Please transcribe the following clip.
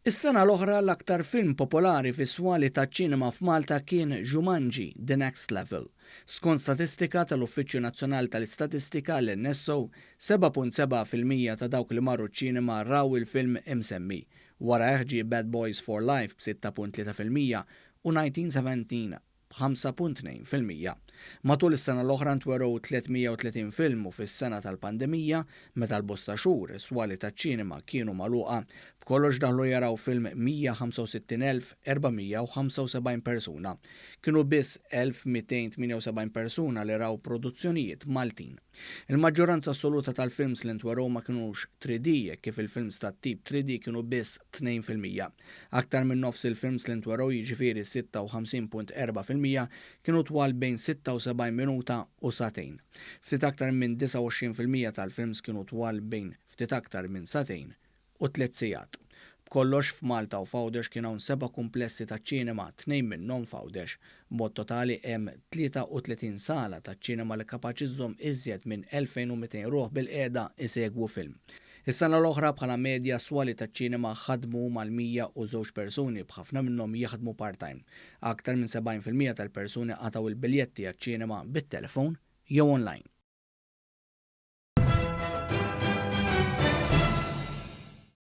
Is-sena l-oħra l-aktar film popolari fis-swali taċ-ċinema f'Malta kien Jumanji: The Next Level. Skont statistika tal-Uffiċċju Nazzjonali tal-Istatistika, l-NSO, 7.7% ta' dawk li marru ċ-ċinema raw il-film imsemmi. Warajh ġie Bad Boys for Life b'6.3% u 1917 b'5.2%. Matul is-sena l-oħra ntwerew 330 film u fis-sena tal-pandemija, meta l-bosta xhur is-swali taċ-ċinema kienu magħluqa, b'kollox daħlu jaraw film 165,475 persuna. Kienu biss 1278 persuna li raw produzzjonijiet Maltin. Il-maġġoranza assoluta tal-films li ntwerew ma kinux 3D, kif il-films tat-tip 3D kienu biss 2%. Aktar minn nofs il-films li ntwerew, jiġifieri 56.4%, kienu twal bejn 76 minuta u sagħtejn. Ftit aktar minn 29% tal-films kienu twal bejn ftit aktar minn sagħtejn u 3 sigħat. B'kollox f'Malta u f'Għawdex kien hawn seba' komplessi ta' ċinema, tnejn minnhom f'Għawdex. B'mod totali hemm 33 sala ta' ċinema li kapaċi żżomm iżjed minn 2200 ruħ bilqiegħda isegwu film. Is-sena l-oħra bħala medja swali ta' ċinema ħadmu mal-102 persuni, b'ħafna minnhom jaħdmu part-time. Aktar minn 70% tal-persuni qatgħu il-biljetti għaċ-ċinema bit-telefon jew online.